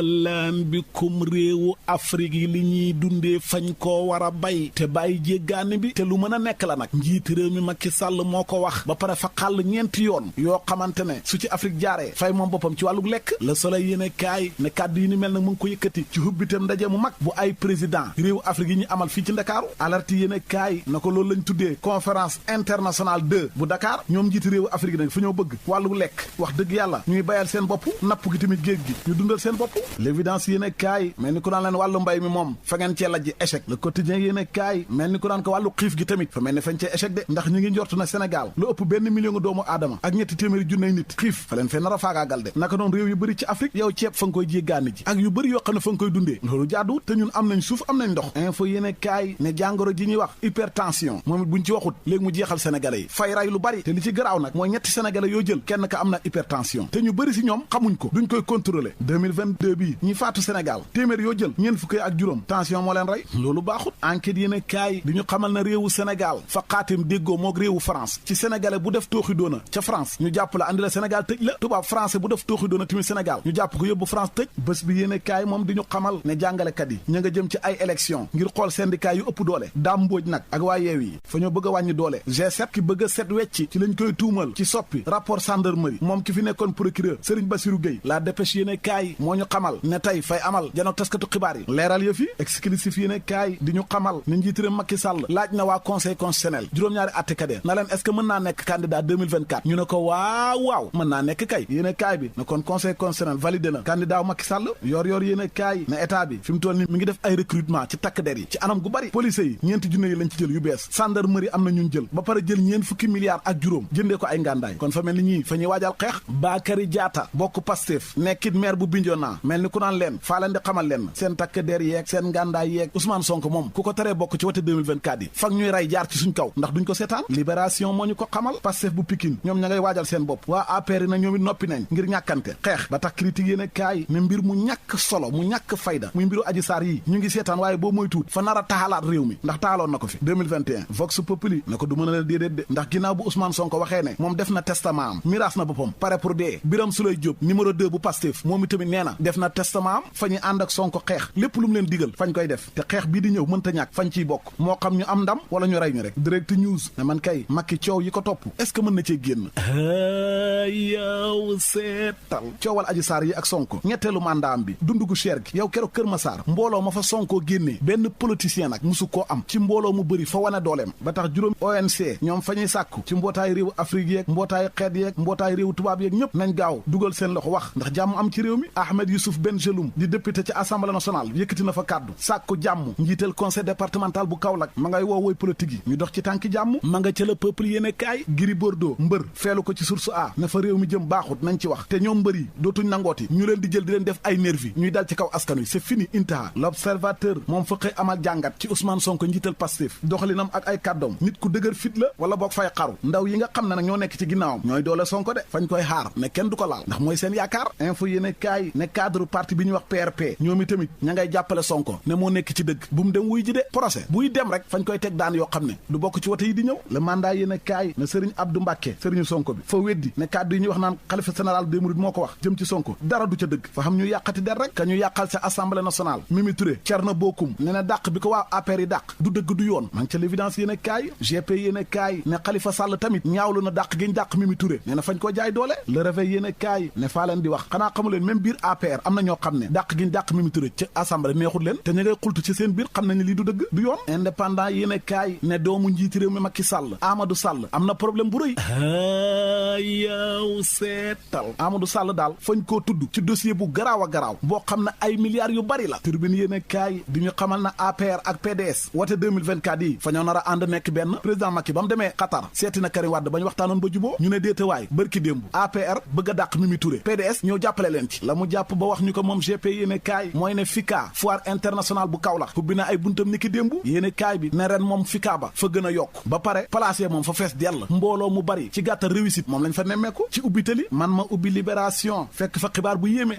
laan bikum réewu Afrique yi li ñuy dundee fañ koo war a bay te bàyyi jéggaani bi te lu mën a nekk la nag njiiti réew mi Macky Sall moo ko wax ba pare fa xàll ñeenti yoon yoo xamante ne su ci Afrique jaaree fay moom boppam ci wàllu lekk Le Soleil yéene kaay ne kàddu yi ni mel nag mu ngi ko yëkkati ci hubbitam ndaje mu mag bu ay président réewu Afrique yi ñu amal fii ci Ndakaaru alerte yéene kaay na ko loolu lañ tuddee conférence internationale 2 bu Dakar ñoom njiiti réewu Afrique nag fa ñoo bëgg wàllu lekk wax dëgg yàlla ñuy bayal seen bopp napp gi tamit géej gi ñu dundal seen bopp l'évidence yéene kaay mel ni ku naan leen wàllu mbay mi moom fa ngeen cee lajji échec Le Quotidien yéene kaay mel ni ku naan ko wàllu xiif gi tamit fa mel ni fañ cee échec de ndax ñu ngi njortu na Sénégal lu ëpp 1 million doomu aadama ak 300 000 nit xiif fa leen fee nar a faagaagal de naka noonu réew yu bëri ci Afrique yow ceeb fa nga koy jéggaani ji ak yu bëri yoo xam ne fa nga koy dundee loolu jaadu te ñun am nañ suuf am nañ ndox info yéene kaay ne jàngoro ji ñuy wax hypertension moom it buñ ci waxut léegi mu jeexal sénégalais yi fay ray lu bari te li ci garaaw nag mooy ñetti sénégalais yoo jël kenn ka am na hypertension te ñu bëri si ñoom xamuñ ko duñ koy contrôler 2022 bii ñi faatu Sénégal téeméer yoo jël ñeent fukki ak juróom tension moo leen rey loolu baaxut enquête yéene kaay di ñu xamal na réewu Sénégal fa xaatim déggoo moog réewu France ci sénégalais bu def tooxi doona ca France ñu jàpp la andi la Sénégal tëj la tubaab français bu def tooxi doona tamit Sénégal ñu jàpp ko yóbbu France tëj bés bi yéene kaay moom di ñu xamal ne jàngalekat yi ña nga jëm ci ay élection ngir xool syndicat yu ëpp doole daam mbóoj nag ak waa yeew yi fa ñoo bëgg a wàññi doole G7 ki bëgg a set wecci ci lañ koy tuumal ci soppi rapport gendarmerie moom ki fi nekkoon procureur Serigne Bassirou Gueye la dépêche yéene kaay moo ñu xamal ne tey fay amal janook taskatu xibaar yi leeral yëf yi exclusif yéene kaay di ñu xamal ne njiitiram Macky Sall laaj na waa conseil constitutionnel juróom-ñaari attekade na leen est-ce que mën naa nekk candidat 2024 ñu ne ko waaw mën naa nekk kay yéene kaay bi ne kon conseil constitutionnel validé na candidat wu Macky Sall yor yéene kaay ne état bi fi mu toll ni mi ngi def ay recrutement ci takk der yi ci anam gu bari police yi 4 junne yi lañ ci jël yu bees gendarmerie am na ñun jël ba pare jël ñeen fukki milliards ak juróom jëndee ko ay ngàndaay kon fa mel ni ñii fa ñuy waajal xeex Bakary Diatta bokk Pastef nekkit maire bu Bignona mel ni ku naan leen faa leen di xamal leen seen takk der yeeg seen ngàndaay yeeg Ousmane Sonko moom ku ko teree bokk ci wote 2024 yi fag ñuy rey jaar ci suñ kaw ndax duñ ko seetaan libération moo ñu ko xamal Pastef bu Pikine ñoom ña ngay waajal seen bopp waa APR yi nag ñoom it noppi nañ ngir ñàkkante xeex ba tax critique yéene kaay ne mbir mu ñàkk solo mu ñàkk fayda muy mbiru Adji Sarr yi ñu ngi seetaan waaye boo moy tuut fa nar a taxalaat réew mi ndax taxaloon na ko fi 2021 Vox Populi na ko du mën a leen déedéet de ndax ginnaaw bu Ousmane Sonko waxee ne moom def na testament am miraas na boppam pare pour dee Birame Souleye Diop numéro 2 bu Pastef moom itamit nee na def na testament am fa ñu ànd ak Sonko xeex lépp lu mu leen digal fañ koy def te xeex bii di ñëw mënta ñàkk fañ ciy bokk moo xam ñu am ndam wala ñu rey ñu rek Direct News ne man kay Macky coow yi ko topp est-ce que mën na cee génn yow seetal coowal Adji Sarr yi ak Sonko ñetteelu mandat am bi dundu gu cher gi yow keroog Kër Massar mbooloo ma fa Sonko génnee benn politicien nag musu koo am ci mbooloo mu bëri fa wane dooleem ba tax juróom ONC ñoom fa ñuy sàkku ci mbootaay réewu Afrique yeeg mbootaay xeet yeeg mbootaay réewu tubaab yeeg ñëpp nañ gaaw dugal seen loxo wax ndax jàmm am ci réew mi Ahmed Youssouf Bengeloum di député ci assemblée nationale yëkkati na fa kàddu sàkku jàmm njiital conseil départemental bu Kaolack ma ngay woo woy politique yi ñu dox ci tànki jàmm ma nga ca la peuple yéene kaay Gris Bordeaux mbër feelu ko ci source a ne fa réew mi jëm baaxut nañ ci wax te ñoom mbër yi dootuñ nangooti ñu leen di jël di leen def ay nervi ñuy dal ci kaw askan wi c'est fini intaha l'observateur moom fa xëy amal jàngat ci Ousmane Sonko njiital Pastef doxalinam ak ay kàddoom nit ku dëgër fit la wala boog fay xaru ndaw yi nga xam ne nag ñoo nekk ci ginnaawam ñooy doole Sonko de fañ koy xaar ne kenn du ko laal ndax mooy seen yaakaar info yéene kaay ne cadre parti bi ñuy wax PRP ñoom i tamit ña ngay jàppale Sonko ne moo nekk ci dëgg bu mu dem wuy ji de procès buy dem rek fañ koy teg daan yoo xam ne du bokk ci wote yi di ñëw le mandat yéene kaay ne Serigne Abdou Mbacké Serigne Sonko bi fa weddi ne kàddu yi ñuy wax naan xalifa général des mourides moo ko wax jëm ci Sonko dara du ca dëgg fa xam ñu yàqati der rek ka ñu yàqal ca assemblée nationale Mimi Touré Thierno Bocoum ne na dàq bi ko waa APR yi dàq du dëgg du yoon man ca l'évidence yéene kaay GP yéene kaay ne Khalifa Sall tamit ñaawlu na dàq giñ dàq Mimi Touré ne na fañ ko jaay doole le réveil yéene kaay ne faa leen di wax xanaa xamu leen même biir APR am na ñoo xam ne dàq giñ dàq Mimi Touré ca assemblée neexut leen te ñu ngay xultu ci seen biir xam nañ ne lii du dëgg du yoon indépendant yéene kaay ne doomu njiiti réew mi Macky Sall Amadou Sall am na problème bu rëy yow seetal Amadou Sall daal fañ koo tudd ci dossier bu garaaw a garaaw boo xam ne ay milliards yu bari la turbine yéene kaay di ñu xamal na APR ak PDS wote 2024 yi fa ñoo nar a ànd nekk benn président Macky ba mu demee Qatar seeti na Karim Wade ba ñu waxtaanoon ba juboo ñu ne déetawaay bërki démb APR bëgg a dàq Mimi Touré PDS ñëw jàppale leen ci la mu jàpp ba wax ñu ko moom GP yéene kaay mooy ne FICA foire internationale bu Kaolack ubbi na ay buntam niki démb yéene kaay bi ne ren moom FICA ba fa gën a yokk ba pare placé moom fa fees dell mbooloo mu bari ci gàttal réussite moom lañ fa nemmeeku ci ubbitali man ma ubbi Libération fekk fa xibaar bu yéeme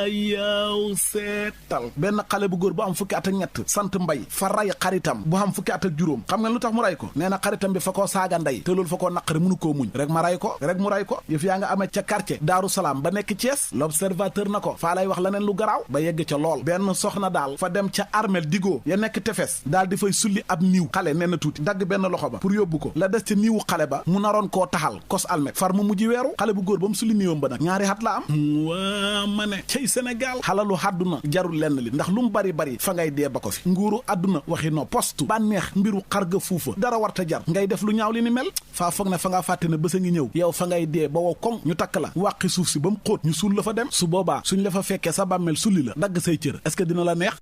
yow seetal benn xale bu góor bu am fukki at ak ñett sant Mbay fa ray xaritam bu am fukki at ak juróom xam nga lu tax mu ray ko nee na xaritam bi fa koo saaga ndey te loolu fa koo naqari mënu koo muñ rek mu ray ko yëf yaa nga amee ca quartier Daaru Salaam ba nekk Thiès L'Observateur na ko faa lay wax leneen lu garaaw ba yegg ca lool benn soxna daal fa dem ca armel digoo ya nekk tefes daal di fay sulli ab niiw xale nee na tuuti dagg benn loxo ba pour yóbbu ko la des ca niiwu xale ba mu naroon koo taxal kos almet far mu mujj weeru xale bu góor ba mu sulli niiwam ba nag 2 at la am waa ma ne cay Sénégal xalalu àdduna jarul lenn li ndax lu mu bari fa ngay dee ba ko fi nguuru àdduna waxi no poste bànneex mbiru xarga fuufa dara warta jar ngay def lu ñaaw li ni mel faa foog ne fa ngaa fàtte ne bés a ngi ñëw yow fa ngay dee ba wow koŋ ñu takk la wàqi suuf si ba mu xóot ñu suul la fa dem su boobaa suñ la fa fekkee sa bàmmeel sulli la dagg say cër est-ce que dina la neex